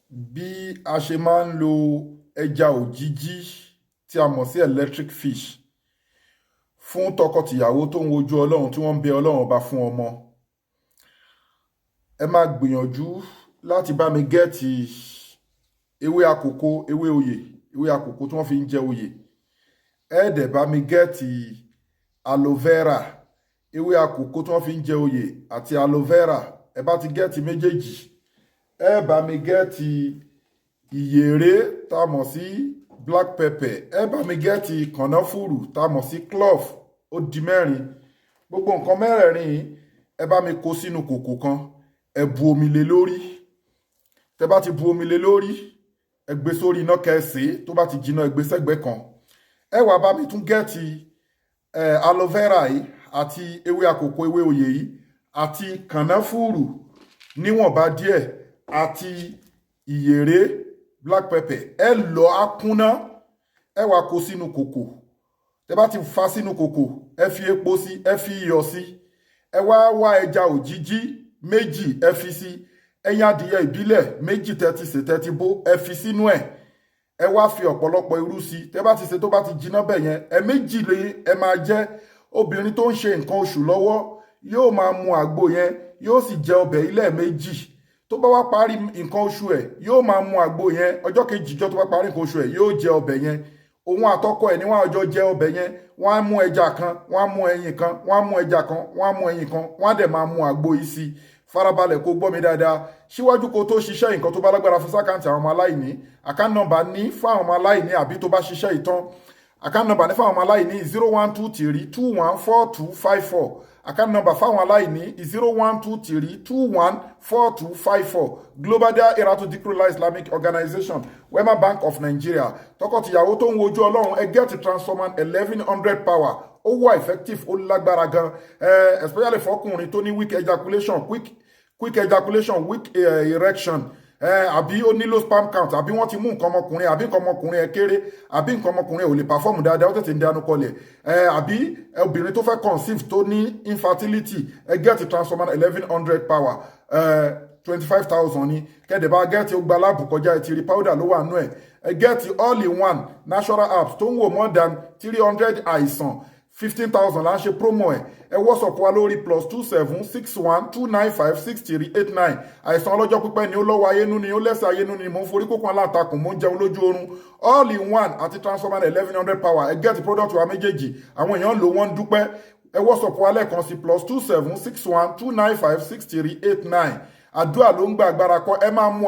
Bí a ṣe máa ń lo ẹja òjíjí tí a mọ̀ sí electric fish fún tọkọtìyàwó tó ń wojú Ọlọ́run, tí wọ́n ń bẹ Ọlọ́run Ọba fún ọmọ. Ẹ máa gbìyànjú láti bá mi get ewé àkókò, ewé oyè, ewé àkókò tí wọ́n fi ń jẹ oyè. Ẹ dẹ̀ bá mi get aloe vera, ewé àkókò tí wọ́n fi ń jẹ oyè àti aloe vera. Ẹ bá ti get méjèèjì, ẹ bá mi get ìyèré tá a mọ̀ sí black pepper, ẹ bá mi get kànáfùrù tá a mọ̀ sí clove. Ó di mẹ́rin. Gbogbo nǹkan mẹ́rẹ̀ẹ̀rin, ẹ bá mi kó sínú kòkò kan, ẹ bu omi lé lórí. Tẹ bá ti bu omi lé lórí, ẹ gbé sórí iná kẹsì. Tó bá ti jiná, ẹ gbé sẹ́gbẹ̀ẹ́ kan. Ẹ wá bá mi tún get aloe vera yìí àti ewé àkókò, ewé oyè yìí, àti kànáfùrù níwọ̀nba díẹ̀, àti ìyèré, black pepper. Ẹ lọ akúnná, ẹ wá kó sínú kòkò. Tẹ bá ti fa sínú kòkò, ẹ fi epo sí, ẹ fi iyọ̀ sí. Ẹ wá wá ẹja òjíjí méjì, ẹ fi sí. Ẹyin adìyẹ ìbílẹ̀ méjì tẹ́tí sè, tẹ́tí bó, ẹ fi sínú ẹ̀. Ẹ wá fi ọ̀pọ̀lọpọ̀ irú sí. Tẹ́ bá ti ṣe, tó bá ti jiná bẹ̀ yẹn, ẹ méjì lè ẹ máa jẹ. Obìnrin tó ń ṣe nǹkan oṣù lọ́wọ́ yóò máa mu àgbo yẹn, yóò sì jẹ ọbẹ̀ ilẹ̀ méjì. Tó bá wá parí nǹkan oṣù ẹ̀, yóò máa mu àgbo yẹn. Ọjọ́ kejì jọ tó bá parí nǹkan oṣù ẹ̀, yóò jẹ ọbẹ̀ yẹn. Òun àtọkọ ẹ̀ ní wọ́n á jọ jẹ ọbẹ̀ yẹn. Wọ́n á mú ẹja kan, wọ́n á mú ẹyin kan, wọ́n á mú ẹja kan, wọ́n á mú ẹyin kan, wọ́n á dẹ̀ máa mu àgbo yìí sí. Farabalẹ̀ kó gbọ́ mi dáadáa. Síwájú kó tó ṣiṣẹ́, nǹkan tó bá lágbára fún s'account àwọn ọmọ aláìní, account number ní fún àwọn ọmọ aláìní, àbí tó bá ṣiṣẹ́ ìtàn, account number ní fún àwọn ọmọ aláìní: 0123214254. Account number fáwọn aláìní: 0123214254. Global Dahiratu Dhikrlahi Islamic Organization, Wema Bank of Nigeria. Tọkọtìyàwó tó ń wojú Ọlọ́run, ẹ get transformer 1100 power. Ó wà effective, ó lágbára gan, especially fọkùnrin tó ní weak ejaculation, quick ejaculation, weak erection, àbí ó ní low sperm count, àbí wọ́n ti mú nǹkan ọmọkùnrin, àbí nǹkan ọmọkùnrin ẹ̀ kéré, àbí nǹkan ọmọkùnrin ẹ̀ ò lè perform dáadáa, ó tètè ń dẹnu kọlẹ̀, àbí obìnrin tó fẹ́ conceive tó ní infertility, ẹ get transformer 1100 power. 25,000 ni. Kẹ́dẹ̀ bá get ó gba lab kọjá, ẹ ti rí powder ló wà nú ẹ̀. Ẹ get all in one natural herbs tó ń wò more than 300 àìsàn. 15,000 là ń ṣe promo ẹ̀. Ẹ WhatsApp wa lórí +2761 295 6389. Àìsàn ọlọ́jọ́ pípẹ́ ni, ó lọ́wọ́ ayénú ni, ó lẹ́sẹ̀ ayénú ni, mò ń forí kókó aláǹtakùn, mò ń jẹun lójú oorun, all in one àti transformer 1100 power, ẹ get product wa méjèèjì. Àwọn èèyàn lò, wọ́n ń dúpẹ́. Ẹ WhatsApp wa lẹ́ẹ̀kan sí: +2761 295 6389. Àdúrà ló ń gba, agbára kọ́. Ẹ máa mú